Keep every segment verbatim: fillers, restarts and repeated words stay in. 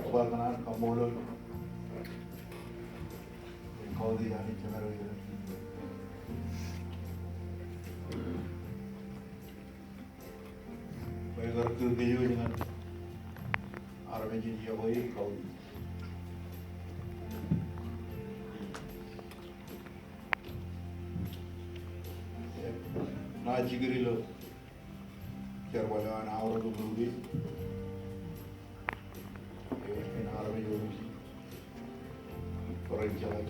Kōbar kōṇaan kaṃṃoolol. Im kautiej Anij Jemedwōj. Bwe kar kūr kōj wōj ñan armej in iọkwe eok, kautiej. Enaaj jikid ilo jerbal eo an aorōk im utiej. Ewōr kōn armej eo rej bōk jerbal.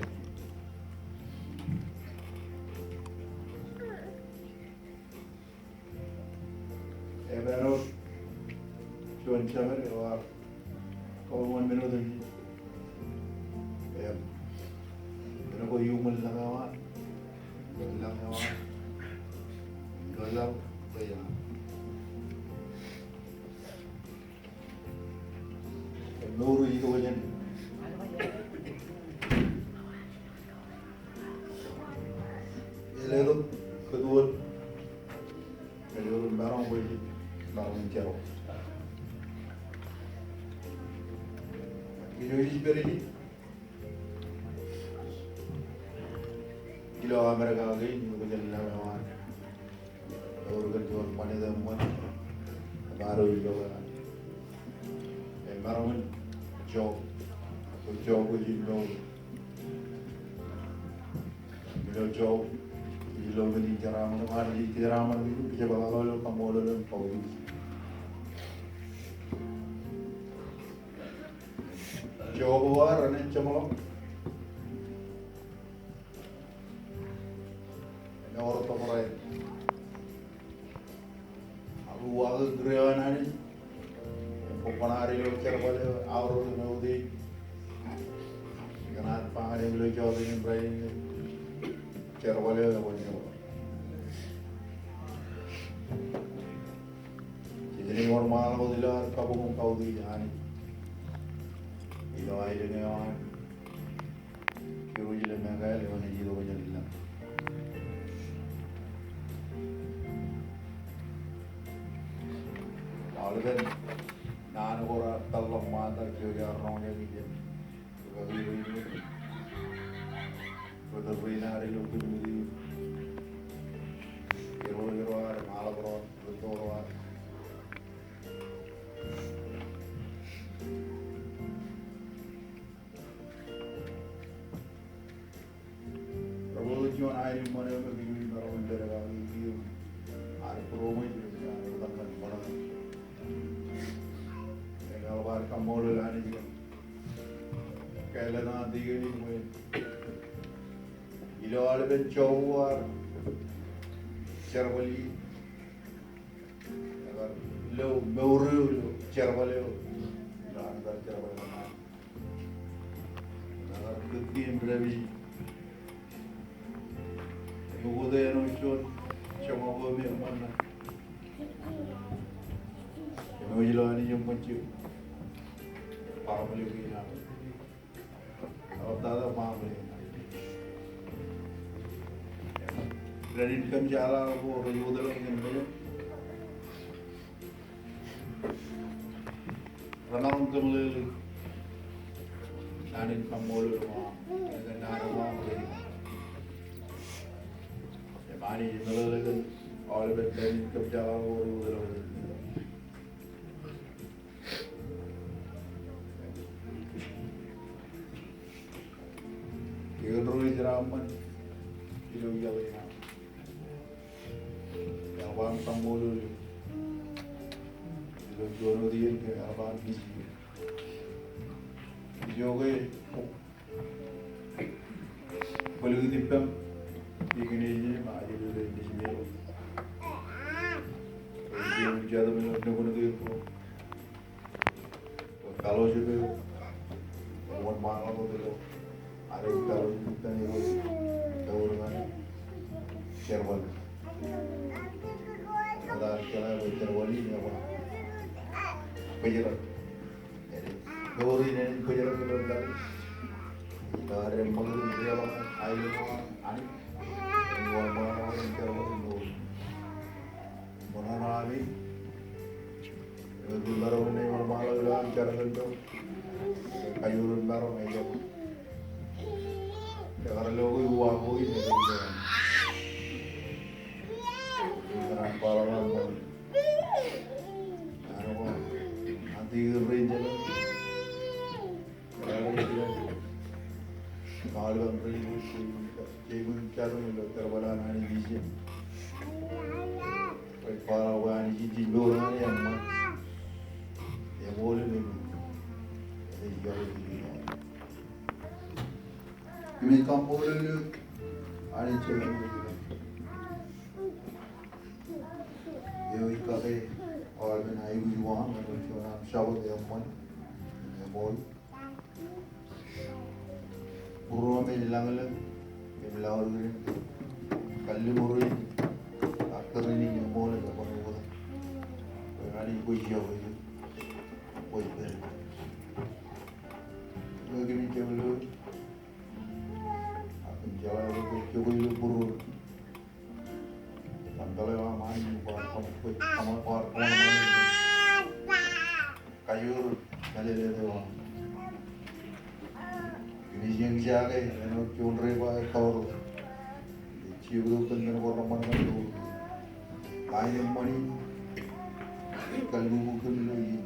Eban wōt juon jemed eo ear kōṃṃan men otemjej. Im men ko iuṃwin lañ eo an. Lañ eo an. Ilo lañ eo an. Im mour eo itok jān eḷap kōtwōd. Eḷap maroñ bwe ej maroñ in jeraṃ. Kōj wōj ej pād ijin ilo Amerika kein, ilo kōj lañ eo an. Ewōr kōn juon bwanōk eṃṃan. Emaroñ ilo kōn an. Emaroñ in job. Job eo ej ilo. Ilo job. Ilo men in jeraaṃṃan, ṃaan in jeraaṃṃan, ilo kōj ba ḷọk ilo kaṃṃoolol im kautiej. Job eo an, renaaj jeṃḷọk. Ewōr tōprak. Ak uwaak kūr eo an Anij. Im kōṃṃan ad ilo jerbal eo aorōk im utiej. Ikōṇaan ba ñan eok ilo jota in rainin, jerbal eo eban jerbal. Jej jen wōnṃaanḷọk wōt ilo ad kabuñ im kautiej Anij. Ilo aelōñ eo an Jerusalem ekāāl eo naaj itok jān lañ. Aolepen naan ko raar tōllọk ṃaantak, kōj ar roñjake jān rūkaki rein, ri-tōl rein ad ilo kōmiti, ilo ro ad, ṃaḷap ro ad, ri-tōl ro ad. Rebōd juon aenōṃṃan eo me kōj maroñ in pād kaki kiiō, ad būroṃōj, ad bar ṃōṇōṇō. Eḷap ad kaṃṃoolol Anij kōn kāālōt eo an tikōn in bwe ilo aolepen joba ad jerbal in, ekar lo mour eo ilo jerbal eo, ilo an kar jerbal in. Ekar kūtien dāpij. Eokwe āinwōt juon joñak eo me eṃṃan ṇe. Āinwōt ilo Anij eṃṃan jab bar ṃōṇōṇō kein aṃ. Eḷaptata ṃaṃe. Rainin kōm jeḷā ko rej wōtlọk ñan mejaṃ. Remaroñ kōmeḷeḷe naan in kaṃṃoolol eo aṃ, kōn naan eo aṃ rej. Im Anij, meḷeḷe kōn aolepen rainin kōm jeḷā ko rej wōtlọk ñan mejaṃ. Kōn ro rej jeraṃṃan ilo iọkwe in aṃ, eḷap an kaṃṃoolol eok ilo juon wōt iien ke eḷap an kij eok. Ijoke bōlen ippaṃ, ikōṇaan eo im ajri ro rej nejimej. Ro rej jab ilo nuknuk eo ko. Fellowship eo, wōnṃaanḷọk wōt ilo ad fellowship ippān Irooj, ewōr ñan jerbal. Eḷap ad jeḷā bwe jerbal in ebar bōjrak. Ewōr in enaaj bōjrak ilo laḷ in. Ilo ad ṃakūt im deḷọñ aelōñ eo an Anij, wōnṃaanḷọk wōt im jerbal in ewōr. Ṃōṇōṇō ami, eo ej maroñ in wōnṃaanḷọk ilo an jar kōn to, kajoor in maroñ ejjab. Ekar lo ko uwaak ko in ej ilo an. Ekar an baḷọk an ṃōṇōṇō. Āinwōt an tikōn rein jān Aolepen rein, jerbal an Anij ijin. Rej ba bwe Anij ijin mour ñan eṃṃan. Eṃool im eṃool. Ej iọkwe ijin. Kōmij kaṃṃoolol eok Anij eo eo ej kake aolepen aikuj ko aṃ, āinwōt juon aṃ Jabōt eṃṃan, eṃool. Būruōṃ ej lañlōñ im laḷ in kalliṃur in, ak tōre in eṃool, eṃool. Bwe Anij kwōj iọkwe, kwōj pād. Bwe kōmij jab lo, ak kōmij jeḷā bwe kwōj jokwe ilo būruōṃ. Kōn peḷe eo aṃ Anij, kwaar kōṃ-, kwaar kōṃṃan kajoor meḷeḷe eo aṃ. Kōmij eñjake āinwōt juon ri ba ej kaoro. Ej jibwe kōn men ko reṃṃan ñan to. Ḷain eṃṃan in, ej kalliṃur kōm ilo iien.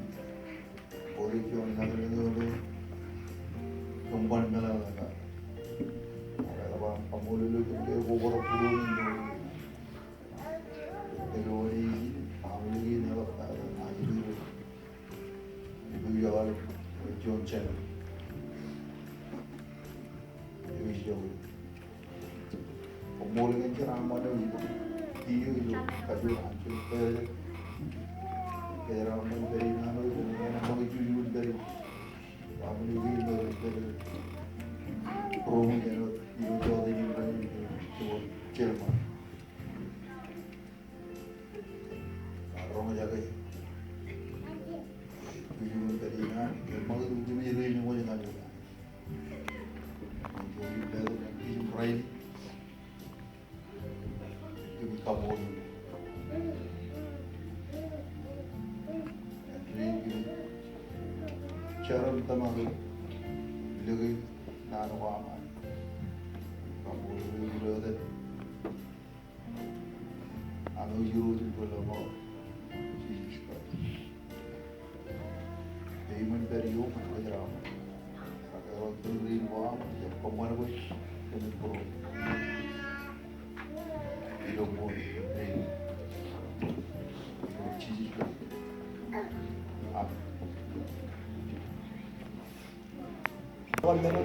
Bōd eo juon lañlōñ eo me kōṃṃan meḷeḷe eo aṃ. Ak eḷap an kaṃṃoolol eok kōn ke kwō bōktok būruōṃ in. Ilo ej, family in eḷap an ajri ro. Ilo ej juon channel. Eo ej juon. Koṃṃool kōn jeraaṃṃan eo ilo, ilo, ilo kajoor an juon pād. Jeraaṃṃan pād in an eo, ilo ṃōk jujubin pād in. Family kein ilo pād. Būruōṃ in ilo, ilo jota in ilo, ilo, ilo, Jerman. Roñjake. Jujubin pād in an, ṃōk jujubin pād in an, Im rainin, im kaṃṃoolol. Āindein kōmij jar im tōmak lōke naan ko aṃ. Kaṃṃoolol eok ilo etan aṃ Irooj im Rilọmọọr, Jisōs Kraist. Peiṃ in pād ioṃ ñan kōjeraaṃṃan. Ak eḷap ilo rein ko aṃ, jab kōṃṃan bwe kōmin būroṃ. Ilo ṃool rein. Ilo Jisōs Kraist. Amen.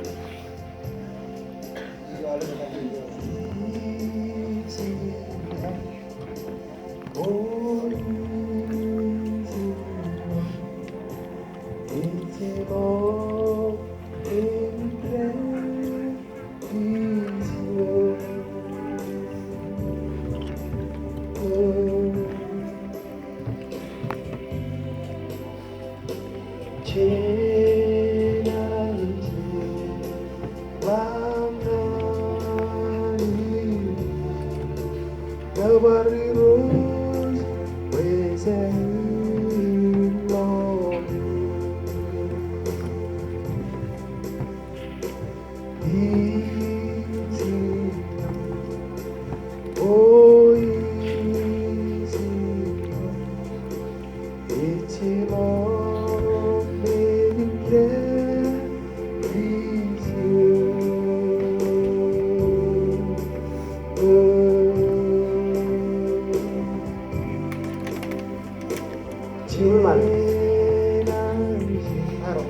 Jiṃṃan. Aro.